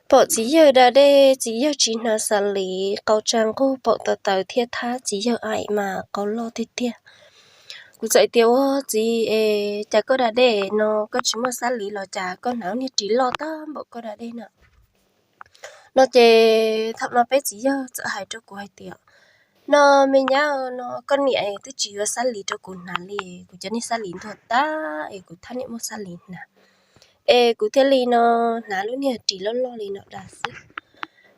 Pom txiv yawg da dej, txiv yawg tsis hnav xav li, qau tsa nqug paum tawv tawv thiab thab txiv yawg aim mas qau loj tiag tiag. Kuv txawm tias, ua txiv es cas koj da dej no koj tsis muaj xab li los cas koj hnav niag ris loj tag npaum koj da dej na? No ces thaum no peb txiv yawg txawm hais rau kuv hais tias, no me nyab no koj niam twb tsis yuav xab li rau kuv hnav li, kuv cov niag xab li ntuag tag es kuv thab niam muaj xab li hnav, es kuv thiaj li no hnav lub niag ris loj loj li no da xwb.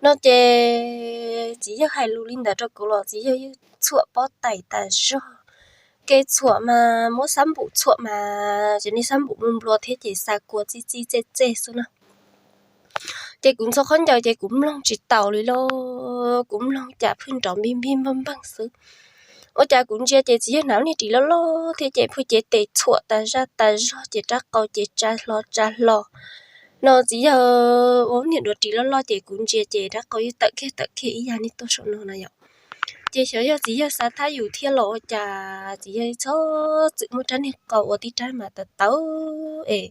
No ces txiv yawg hais lus li ntawd rau kuv los txiv yawg yeej txhuam pob tais tas zog. Kev txhuam mas muab xab npum txhuam mas ces niag xab npum nplua nplua thiab ces xa kua txij txij txej txej xwb na. Ces kuv ntxhua khaub ncaws ces kuv mloog tsis taus li lauj, kuv mloog cas phwj nrov npig npig npag npag xwb. Ua cas kuv ntsia ces txiv yawg hnav niag ris loj loj thiab ces phwj cev tes txhuam tas zaj tas zog ces rab qau ces tsa hlo tsa hlo. No txiv yawg ua niag duav ris loj loj ces kuv ntsia ces rab qau yeej tawm kiag tawm kiag ib yam niag tuaj saum no na yom. Ces xyov yog txiv yawg xav thab yus thiab los ua cas txiv yawg txhob txwm muab rab niag qau ua tib rab mas tawv tawv es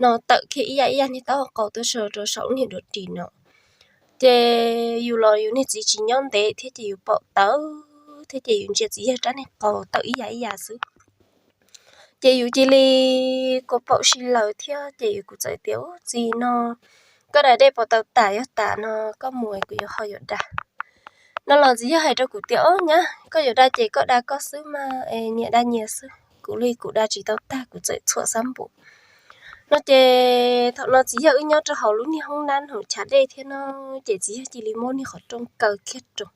no tawm kiag ib yam ib yam niag taub hau qau tuaj rau saum niag duav ris no. Ces yus los yus niag txiv tsis nyob ntev thiab ces yus paum tawv thiab ces yus ntsia txiv yawg rab niag qau tawm ib yam ib yam xwb. Ces yus cia li kua paum si lawm thiab ces yus kuv txawm tias, ub txiv no, koj da dej puas tau tas, yog tas no koj mus kuv yuav ho yuav da. No los txiv yawg hais rau kuv tias, ob nyab, koj yuav da ces koj da koj xwb mas es nyias da nyias xwb, kuv li kuv da tsis tau tag kuv txawm txhuam xab npum. No ces thaum no txiv yawg wb nyob rau hauv lub niag hoob nab hauv chav dej thiab no, ces txiv yawg cia li muab niag qhov rooj kaw kiag rau,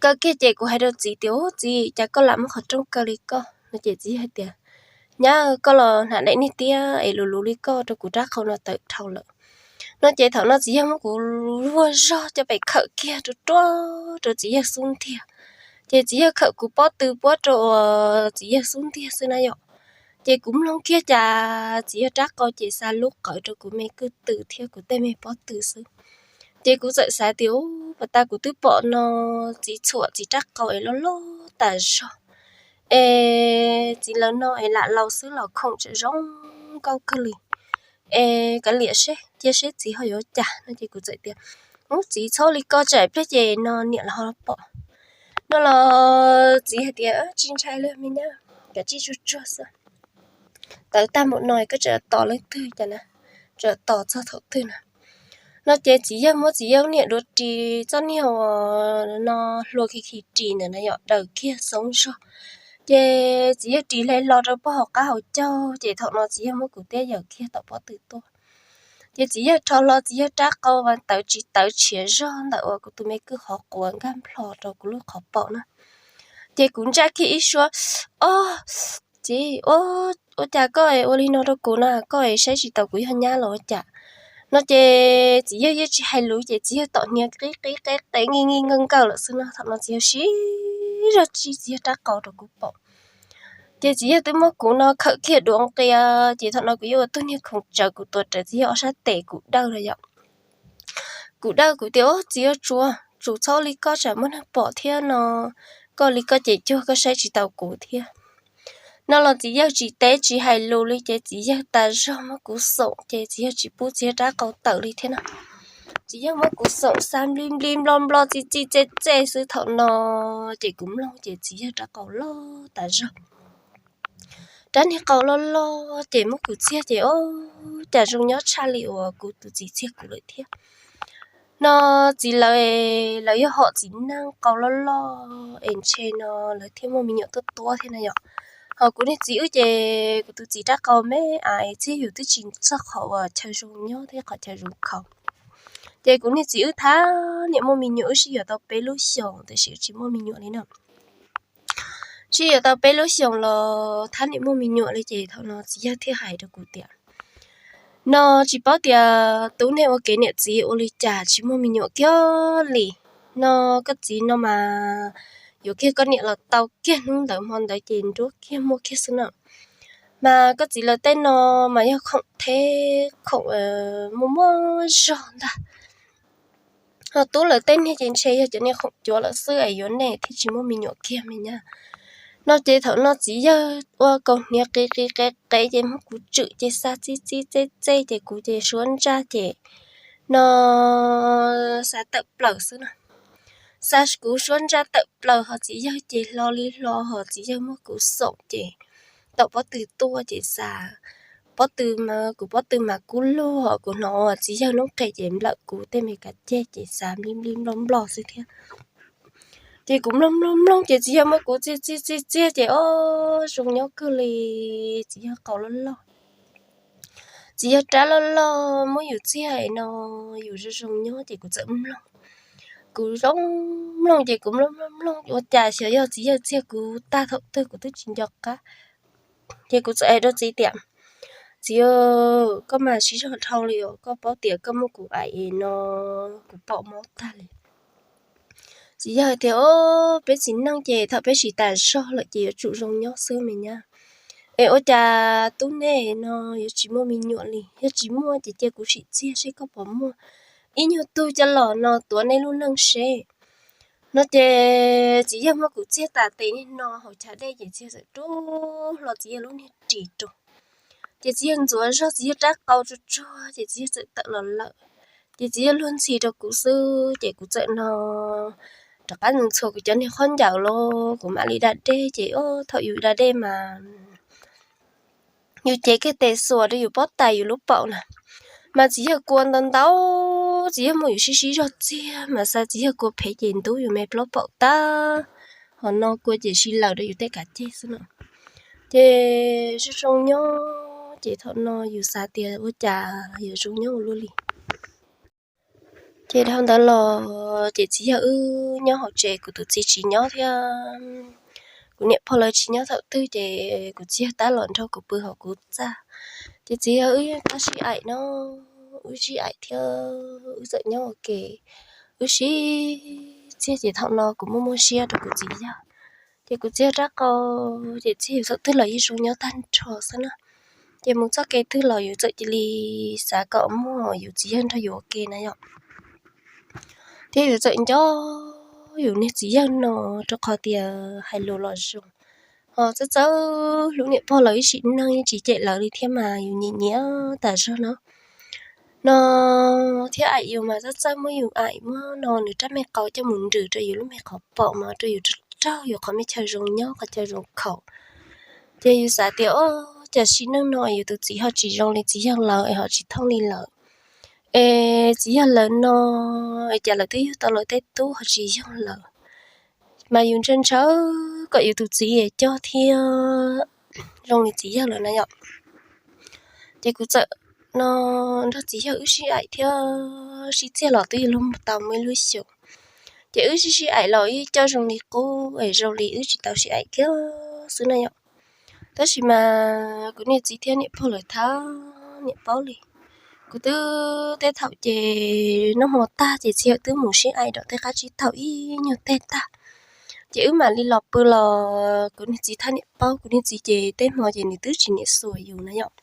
kaw kiag ces kuv hais rau txiv tias, ub txiv, cas koj lam muab qhov rooj kaw li koj? No ces txiv yawg hais tias, nyab, koj los hnav daim niag tiab es luv luv li koj rau kuv rab qau no tawm dhau lawm. No ces thaum no txiv yawg muab kuv vuag zog coj pem khawm kiag rau ruaj rau txiv yawg xub ntiag. Ces txiv yawg khawm kuv pob tw puab rau uas txiv yawg xub ntiag xwb na yom. Ces kuv mloog kiag cas txiv yawg rab qau ces xa lub qawv rau kuv me kwj tw thiab kuv tej me pob tw xwb. Ces kuv txawm xav tias, ub, pas tas kuv twb pom no txiv txhuam txiv rab qau es loj loj tas zog, es txiv lawv no es lam laus xwb los khoom tseem zoo nkauj kawg li. Es kav liam seb, cia seb txiv ho yuav cas no ces kuv txawm tias, ub txiv, txhob li koj tsam pliag ces no niam los ho pom. No los txiv hais tias, tsis ntshai li me nyab, kav tsij tsuag tsuag xwb. Tawv tag npaum no koj tseem tos leej twg cas na, tseem tos txog thaum twg na? No ces txiv yawg muab txiv yawg niag duav ris txoj niag uas no hlua khi khi ris ntawm no yom daws kiag xoob zog. Ces txiv yawg ris hle hlo rau pog hauv qab hauv caug ces thaum no txiv yawg muab kuv tiab yaws kiag tom pob tw tuaj. Ces txiv yawg rho hlo txiv yawg rab qau vas tawv tsis tawv tshiav zog ntawm uas kuv tus me kwj qhov quav nkag nplho rau kuv lub qhov paum na. Ces kuv ntsaj kiag ib suab, ob txiv, ua cas koj ua li no rau kuv na, koj saib tsis taus kuv yog nyab los ua cas? No ces txiv yawg yeej tsis hais lus ces txiv yawg tom hniav qib qib qeb qeb nkij nkij nkawj nkawj lawm xwb no. Thaum no txiv yawg siv zog tsij txiv yawg rab qau rau kuv paum. Ces txiv yawg twb muab kuv no khawm kiag duav nqia, ces thaum no kuv yeej ua tug niag khoom tsawv kuv tuav rawv txiv yawg ob sab tes kuv dawj los yom. Kuv dawj kuv tias, ub txiv, yuav tsum, tsum txhob li koj tsam muaj neeg pom thiab no, koj li koj ces cuag koj saib tsis taus kuv thiab. No los txiv yawg tsis teb tsis hais lus li ces txiv yawg tas zog muab kuv xoom ces txiv yawg tsis pub txiv yawg rab qau tawm li thiab no. Txiv yawg muab kuv xoom xa npli npli nplo nplo txij txij txej txej xwb thaum no, ces kuv mloog ces txiv yawg rab qau loj tas zog. Rab niag qau loj loj ces muab kuv txiag ces ub, cas zoo nyob tshaj li uas kuv tus txiv txiag kuv lawm thiab. No txiv lawv, lawv yog hom txiv neej qau loj loj es ntshe no lawv thiaj muaj me nyuam tuab tuab thiab na yom. Ho kuv niag txiv wb ces kuv tus txiv rab qau me es txiag yus twb tsis txog qhov uas chaw zoo nyob thiab qhov chaw zoo khaus. Ces kuv niag txiv wb thab niam muaj me nyuam wb sib yuav tau peb lub xyoos tiam sis wb tsis muaj me nyuam li no. Sib yuav tau peb lub xyoos los thab niam muaj me nyuam li ces thaum no txiv yawg thiaj hais rau kuv tias, no tsis paub tias tub nej ua kev niam txiv ua li cas tsis muaj me nyuam kiag li. No koj txiv no mas yuav kiag koj niam los tau kiag hnub ntawd hmo ntawd ces nruab kiag muaj kiag xwb no. Mas koj txiv lawv tej no mas yog khoom theb khoom muaj muaj zog ntag. Ho tub lawv tej niag ces ntshe yog cov niag khoom cuav lawm xwb es yuav nej thiaj tsis muaj me nyuam kiag me nyab. No ces thaum no txiv yawg ua kaus hniav qis qis qev qev ces muab kuv tswm ces xa txij txij txej txej ces kuv ces suab ntsaj ces no xav tawm plaws xwb na. Xav kuv suab ntsaj tawm plaws ho txiv yawg ces hlo li hlo ho txiv yawg muab kuv xoom ces tom pob tw tuaj ces xav pob tw mas kuv pob tw mas kub lug ho kuv hnov txiv yawg noob qes ces nplawm kuv tej me kav ceg ces xav nplij nplij nploj nploj xwb thiab. Ces kuv mloog mloog mloog ces txiv yawg muab kuv txiag txiag txiag txiag ces o zoo nyob kawg li. Txiv yawg qau loj loj, txiv yawg rab loj loj muab yus txiag no yus zoo zoo nyob ces kuv txawm mloog. Kuv zoo mloog ces kuv mloog mloog mloog ua cas xyov yog txiv yawg txiag kuv tag thaum twg kuv twb tsis nco qab. Ces kuv txawm hais rau txiv tias, txiv, koj mas siv zog dhau li os, koj paub tias koj muab kuv aim no kuv pom mob tag li. Txiv yawg hais tias, o, peb txiv neej ces thaum peb siv tas zog lawm ces yuav tsum zoo nyob xwb me nyab. Es ua cas tub nej no yuav tsis muaj me nyuam li? Yog tsis muaj ces cia kuv sim txiag seb koj puas muaj ib nyuag tug coj los no tuav nej lub neej seb. No ces txiv yawg muab kuv txiag tas tes niag no hauv chav dej ces txiag txawm rub hlo txiv yawg lub niag ris rau. Ces txiv yawg ntxuav zog txiv yawg rab qau tsuag tsuag ces txiv yawg txawm tawm los lawm. Ces txiv yawg luag ntxhi rau kuv xwb ces kuv txawm no rov qab ntxhua kuv cov niag khaub ncaws los kuv mam li da dej ces o thaum yus da dej mas yus cev kiag tes xuas rau yus pob tais yus lub paum na. Mas txiv yawg kua ntau ntau, txiv yawg muab yus sib sib zog txiag mas xav txiv yawg kua phem ces ntub yus me plaub paum tag, ho no kua ces sib laws rau yus tej kav ceg xwb no. Ces zoo zoo nyob ces thaum no yus xav tias ua cas yuav zoo nyob ua luaj li. Ces dhau ntawd los ces txiv yawg wb nyob hauv tsev, kuv tus txiv tsis nyob thiab kuv niam pog lawv tsis nyob thaum twg ces kuv txiv yawg tab los nrog kuv pw hauv kuv txaj. Ces txiv yawg wb yeej tab sib aim no, wb sib aim thiab wb txawm nyob ua ke, wb sib txiag ces thaum no kuv muaj muaj siab rau kuv txiv yawg. Ces kuv txiv yawg rab qau ces txiag yus thaum twg los yeej zoo nyob tag nrho xwb na. Ces mus txoj kev twg los yus txawm cia li xav kom muaj yus txiv yawg nrog yus ua ke na yom. Thiab yus txawm nco yus niag txiv yawg no rau qhov tias hais lus los zoo, ho txawj txawj hlub niam pog lawv ib sim neej yeej tsis cem lawv li thiab mas yus nyiam nyiam tas zog no. No thiab aim yus mas txawj txawj muab yus aim muab no nws rab me qau coj mus nrws rau yus lub me qhov paum mas rau yus raug yus qhov me chaw zoo nyob qhov chaw zoo khaum. Ces yus xav tias o cas sim neej no yus tus txiv ho tsis zoo li txiv yawg lawv es ho tsis thooj li lawm, es txiv yawg lawv no es cas lawv twb yug tau lawv tej tub ho tsis yog lawm. Mas yus ntshaw ntshaw kom yus tus txiv coj thiab zoo li txiv yawg lawv na yom. Ces kuv txawm no nrog txiv yawg wb sib aim thiab sib txiag los twb yuav luag tau muaj ib lub xyoos. Ces wb sib sib aim los ib co zoo li qub es zoo li wb tsis tau sib aim thiab xwb na yom. Tab sis mas kuv niag txiv thiab niam pog lawv thab niam paub li. Kuv twb tej thaum ces noj hmo tag ces txiv yawg twb mus sib aim rau tej qab tsib taug ib nyuag teg tag. Ces wb mam li los pw los kuv niag txiv thab niam paub, kuv niag txiv ces tej hmo ces nws twb tsis niam xuas yus na yom.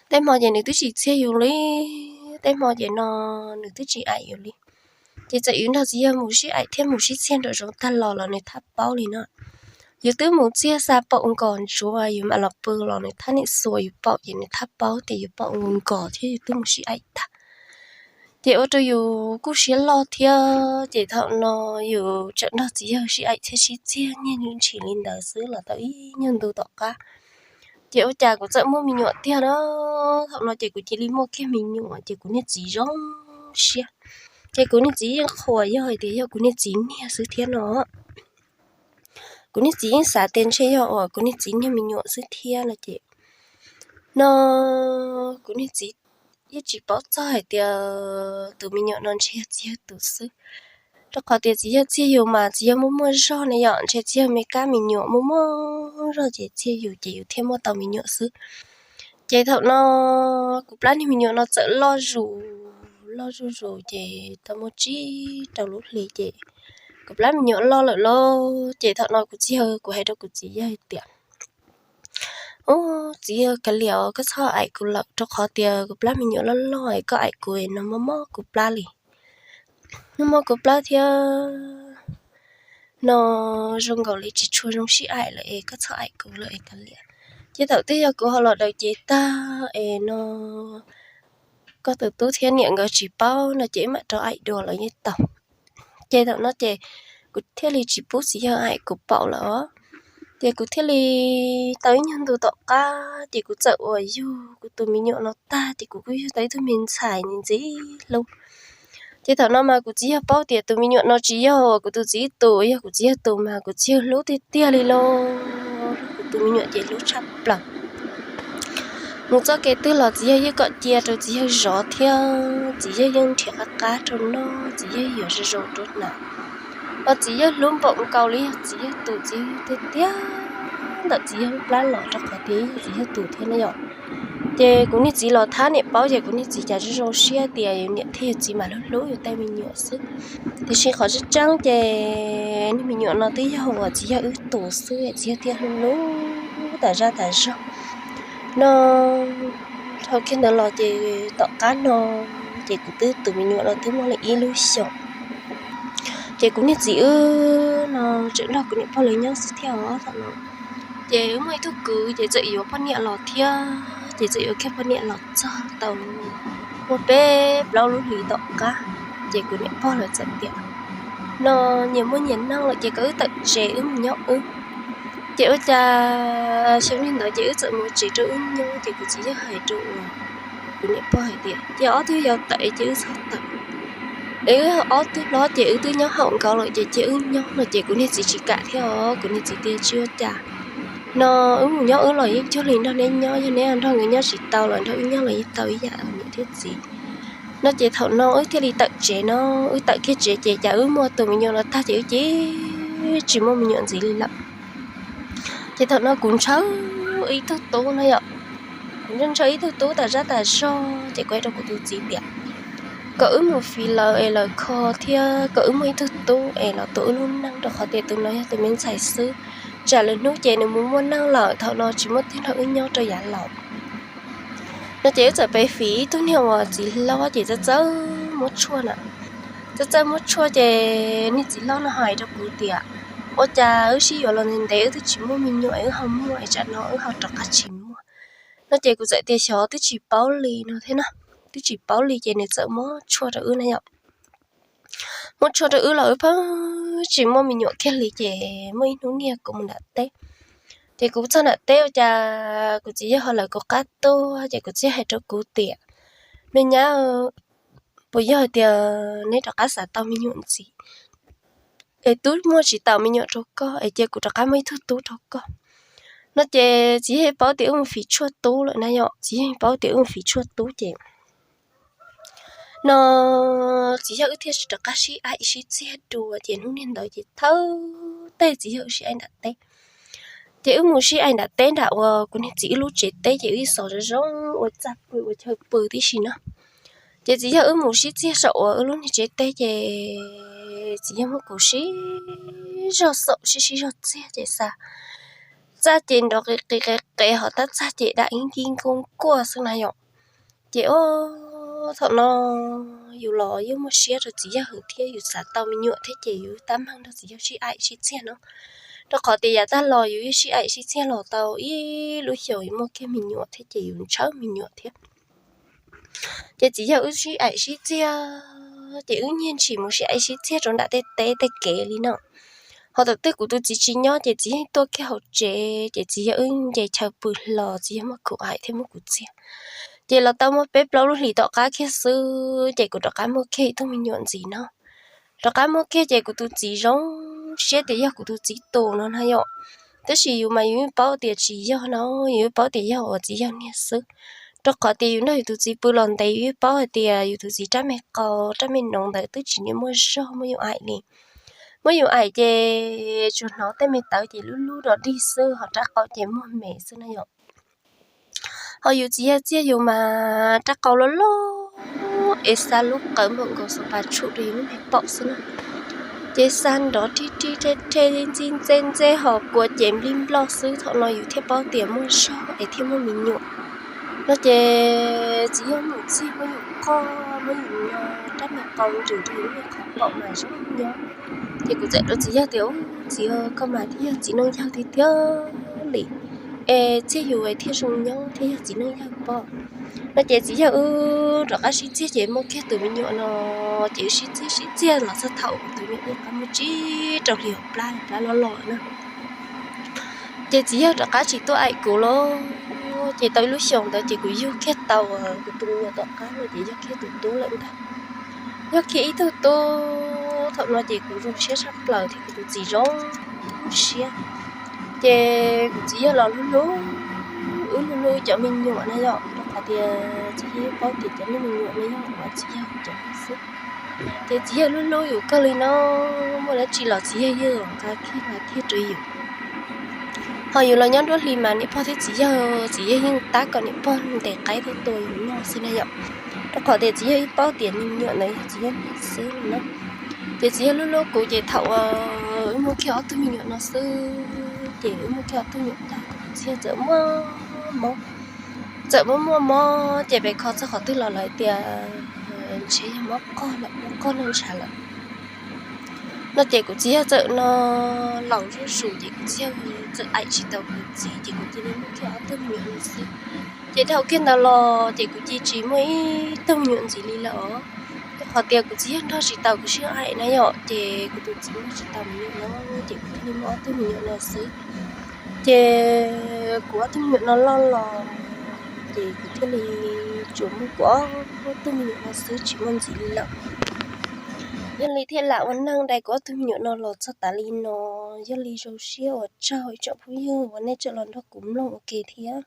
Tej hmo ces nws twb tsis txiag yus li, tej hmo ces no nws twb tsis aim yus li. Ces txawm yus nrog txiv yawg mus sib aim thiab mus sib txiag nraum zoov tag los los nws thab paub li no. Yus twb mus txiag xa paum nkos ntsuav yus mam los pw los nws thab niam xuas yus paum ces nws thab paub tias yus paum nkos thiab yus twb mus sib aim tag. Ces ua rau yus kuj siab loj thiab ces thaum no yus tseem nrog txiv yawg sib aim thiab sib txiag niaj ntsis li ntawd xwb los tau ib nyuag ntu tom qab. Ces ua cas kuv txawm muaj me nyuam tiag na. Thaum no ces kuv cia li muaj kiag me nyuam ces kuv niag txiv zoo siab. Ces kuv niag txiv yeej qhuas yog hais tias yog kuv niag txiv niag xwb thiab no. Kuv niag txiv yeej xav tias ntshe yog uas kuv niag txiv niag me nyuam xwb thiab no ces no kuv niag txiv yeej tsis paub txog hais tias tus me nyuam no ntshe yog txiv yawg tus xwb. Rau qhov tias txiv yawg txiag yus mas txiv yawg muaj muaj zog na yom, ntshe txiv yawg me kab me nyuam muaj muaj zog ces txiag yus ces yus thiaj muaj tau me nyuam xwb. Ces thaum no kuv plab niag me nyuam no txawm loj zus, loj zuj zus ces tau muaj tsib rau lub hli ces kuv plab me nyuam loj lawm lauj. Ces thaum no kuv txiv yawg, kuv hais rau kuv txiv yawg tias, ub, txiv yawg kav liam, koj txhob aim kuv lawm rau qhov tias kuv plab me nyuam loj loj es koj aim kuv no mob mob kuv plab li. Mob mob kuv plab thiab no zoo nkaus li tsis tshua zoo sib aim lawm es koj txhob aim kuv lawm es kav liam. Ces thaum twg yog kuv ho los daws cev tag es no koj tus tub thiab niam nkawd tsis paub no ces wb mam rov aim dua los yeej tau. Ces thaum no ces kuv thiaj li tsis pub txiv yawg aim kuv paum lawm os. Ces kuv thiaj li tau ib nyuag ntu tom qab ces kuv txawm uas yug kuv tus me nyuam no tag ces kuv kuj yug tau ib tug me ntxhais ntxim hlub. Ces thaum no mas kuv txiv yawg paub tias tus me nyuam no tsis yog uas kuv tus txiv tus, yog kuv txiv yawg tus mas kuv txiv yawg hlub tiag tiag li lauj. Kuv tus me nyuam ces hlub tshaj plaws. Mus txoj kev twg los txiv yawg yeej kom cia rau txiv yawg zov thiab txiv yawg yeej nrhiav qab qab rau noj, txiv yawg yuav zoo zoo rau hnav. Ho txiv yawg hlub npaum nkaus li yog txiv yawg tus, txiv yawg tiag tiag ntawm txiv yawg plab los rau qhov tias yog txiv yawg tus thiab na yom. Ces kuv niag txiv los thab niam paub ces kuv niag txiv cas zoo zoo siab tias yus niam thiab yus txiv mas hlub hlub yus tej me nyuam xwb. Tiam sis qhov tseeb tseeb ces niag me nyuam no twb yog uas txiv yawg wb tus xwb, txiv yawg thiaj hlub hlub tas zaj tas zog no. Dhau kiag ntawd los ces tom qab no ces kuv twb tus me nyuam no twb muaj li ib lub xyoos. Ces kuv niag txiv wb no tseem nrog kuv niam pog lawv nyob xwb thiab os thaum no. Ces wb muaj ib tug kwv ces txawm yuav poj niam los thiab, ces txawm yuav kiag poj niam los txog tau muaj peb plaub lub hlis tom qab, ces kuv niam pog lawv txawm tias, no nyias muaj nyias neej lawm ces kom wb tawm tsev wb mus nyob wb. Ces ua cas xyoo li ntawd ces wb txawm mus tsev rau wb nyob, ces kuv txiv yawg hais rau uas kuv niam pog hais tias cia ob tug yau tawm ces wb txhob tawm, es wb ob tug hlob ces wb twb nyob haum nkaus lawm ces cia wb nyob no ces kuv niag txiv tsis kam thiab os, kuv niag txiv tias tsis ua cas, no wb mus nyob wb los yeej cuag li nrog neb nyob, yog neb nrog nkawd nyob tsis tau los nrog wb nyob los yeej tau ib yam niam thiab txiv. No ces thaum no wb thiaj li tawm tsev no, wb tawm kiag tsev ces cas wb muaj tus me nyuam no tag ces wb cia tsis muaj me nyuam ntxiv li lawm. Ces thaum no kuv ntshaw ib tug tub no yom, kuv ntshaw ib tug tub tas zaj tas zog ces kuv hais rau kuv tus txiv tias kom wb mus fiv lawv es lawv kho thiab kom wb muaj ib tug tub es los tuav wb lub neej rau qhov tias tus no yog tus me ntxhais xwb, tsam lwm hnub ces nws mus muaj neej lawm thaum no tsis muaj tug nrog wb nyob rau yav laus. No ces wb txawm pem fiv ib tug niag uas txiv hlob ces txawj txawj muab tshuaj na. Txawj txawj muab tshuaj ces niag txiv hlob no hais rau kuv tias ua cas wb sib yuav los ntev ntev wb twb tsis muaj me nyuam es wb ho muaj es tsam no wb ho rov qab tsis muaj. No ces kuv txawm tias xyov twb tsis paub li no thiab na, twb tsis paub li ces nws txawm muab tshuaj rau wb na yom. Muab tshuaj rau wb los wb pheej tsis muaj me nyuam kiag li ces muaj ib hnub niag kuv mus nram teb. Ces kuv txog nram teb ua cas kuv txiv yawg ho lawv kuv qab tuaj ces kuv txiv hais rau kuv tias me nyab, puas yog hais tias neb rov qab xav tau me nyuam ntxiv es tub muaj tsis taus me nyuam rau koj es cia kuv rov qab muaj ib tug tub rau koj. No ces txiv yawg paub tias wb mus fiv tshuaj tub lawm na yom, txiv yawg paub tias wb mus fiv tshuaj tub ces no txiv yawg wb thiaj rov qab sib aim sib txiag dua ces hnub niag ntawd ces thawj teg txiv yawg wb sib aim nram teb. Ces wb mus sib aim nram teb nram uas kuv niag txiv wb lub tsev teb ces wb xov zoo zoo ua txaj pw ua chaw pw tib si no. Ces txiv yawg wb mus sib txiag saum uas wb lub niag tsev teb ces txiv yawg muab kuv sib zog xaum sib sib zog txiag ces xa txaj ces nrov qis qis qis qis ho tab txaj ces dam ib nkij nkuaj nkuaj xwb na yom. Ces o thaum no yus los yeej muaj siab rau txiv yawg heev thiab yus xav tau me nyuam thiab ces yus tab meeg nrog txiv yawg sib aim sib txiag no. Rau qhov tias yav tag los yus yeej sib aim sib txiag los tau ib lub xyoos yus muaj kiag me nyuam thiab ces yus ntshaw me nyuam thiab. Ces txiv yawg wb sib aim sib txiag ces wb nyiag ntshis mus sib aim sib txiag rau nram tej teb tej kev li no. Ho thaum twg kuv tus txiv tsis nyob ces txiv yawg tuaj kiag hauv tsev ces txiv yawg wb nce chaw pw hlo txiv yawg muab kuv aim thiab muab kuv txiag. Ces los tau muaj peb plaub lub hlis tom qab kiag xwb ces kuv rov qab muaj kiag ib tug me nyuam ntxiv no. Rov qab muaj kiag ces kuv tus txiv zoo siab tias yog kuv tus txiv tus no na yom. Tab sis yus mas yus yeej paub tias tsis yog no, yus yeej paub tias yog uas txiv yawg niag xwb. Rau qhov tias yus nrog yus tus txiv pw los ntev yus yeej paub hais tias yus tus txiv rab me qau rab me noov ntawd twb tsis niam muaj zog muab yus aim li. Muab yus aim ces tsuas hnov tej me tawv ces lub lub rov dig xwb ho rab qau ces muag me xwb na yom. Ho yus txiv yawg txiag yus mas rab qau loj loj es xa lub qawv npaum nkaus xav pas tshum rau yus lub me paum xwb na. Ces xa nrov rhij rhij rhe rhe ntxi ntxe ntxe ho kua ces nplij nploj xwb thaum no yus thiaj paub tias muaj zog es thiaj muaj me nyuam. No ces txiv yawg mus txiag muab yus qoj muab yus nyo rab me qau nrws rau yus lub me qhov paum mas zoo nyob. Ces kuv txawm rau txiv yawg tias txiv, koj mas thiaj yog txiv neej yawg tiag tiag li es txiag yus thiaj zoo nyob thiaj yog txiv neej yawg pob. No ces txiv yawg wb rov qab sib txiag ces muaj kiag tus me nyuam no, ces wb sib txiag sib txiag los txog thaum tus me nyuam wb qab muaj tsib rau hli hauv plab, plab loj loj na. Ces txiv yawg rov qab tsis tuaj aim kuv lawm, ces tau ib lub xyoos ntawd ces kuv yug kiag tau kuv tus me nyuam tom qab no ces yog kiag tus tub lawm ntag. Yog kiag ib tug tub, thaum no ces kuv zoo siab tshaj plaws thiab kuv tus txiv zoo siab. Ces kuv txiv yawg los hlub hlub, wb hlub hlub cov me nyuam na yom, rau qhov tias txiv yawg paub tias cov me nyuam no yog uas txiv yawg cov xwb. Ces txiv yawg hlub hlub yus kawg li no, muaj dab tsi los txiv yawg yeej nqa kiag nqa kiag rau yus. Ho yus los nyob nruab hlis mas niam pog thiab txiv yawg, txiv yawg yeej tab kom niam pog ntes qaib thiab tua yus noj xwb na yom. Rau qhov tias txiv yawg yeej paub tias me nyuam ntawd yog txiv yawg xwb na. Ces txiv yawg hlub hlub kuv ces thaum wb muaj kiag ob tug me nyuam no xwb, ces wb muaj kiag ob tug me nyuam tag, txiv yawg txawm muaj mob, txawm muaj muaj mob ces pem kho txog qhov twg los lawv tias ntshe yog mob qog lawm, mob qog noj ntshav lawm. No ces kuv txiv yawg txawm no laus zuj zus ces kuv txiv yawg txawm aim tsis tau kuv txiv ces kuv cia li muaj kiag ob tug me nyuam no xwb. Ces dhau kiag ntawd los ces kuv cia tsis muaj ib tug me nyuam ntxiv li lawm os. Rau qhov tias kuv txiv yawg nrog tsis tau kuv sib aim na yom, ces kuv tus txiv muaj tsis tau me nyuam no, ces kuv thiaj li muaj ob tug me nyuam no xwb. Ces kuv ob tug me nyuam no loj los ces kuv thiaj li tsuas muaj kuv ob tug me nyuam no xwb tsis muaj ntxiv li lawm. Yog li thiaj lam ua neej dai kuv ob tug me nyuam no los txog tas li no. Yog li zoo siab ua tsaug ib tsoom phooj ywg uas nej tseem los nrog kuv mloog ua ke thiab.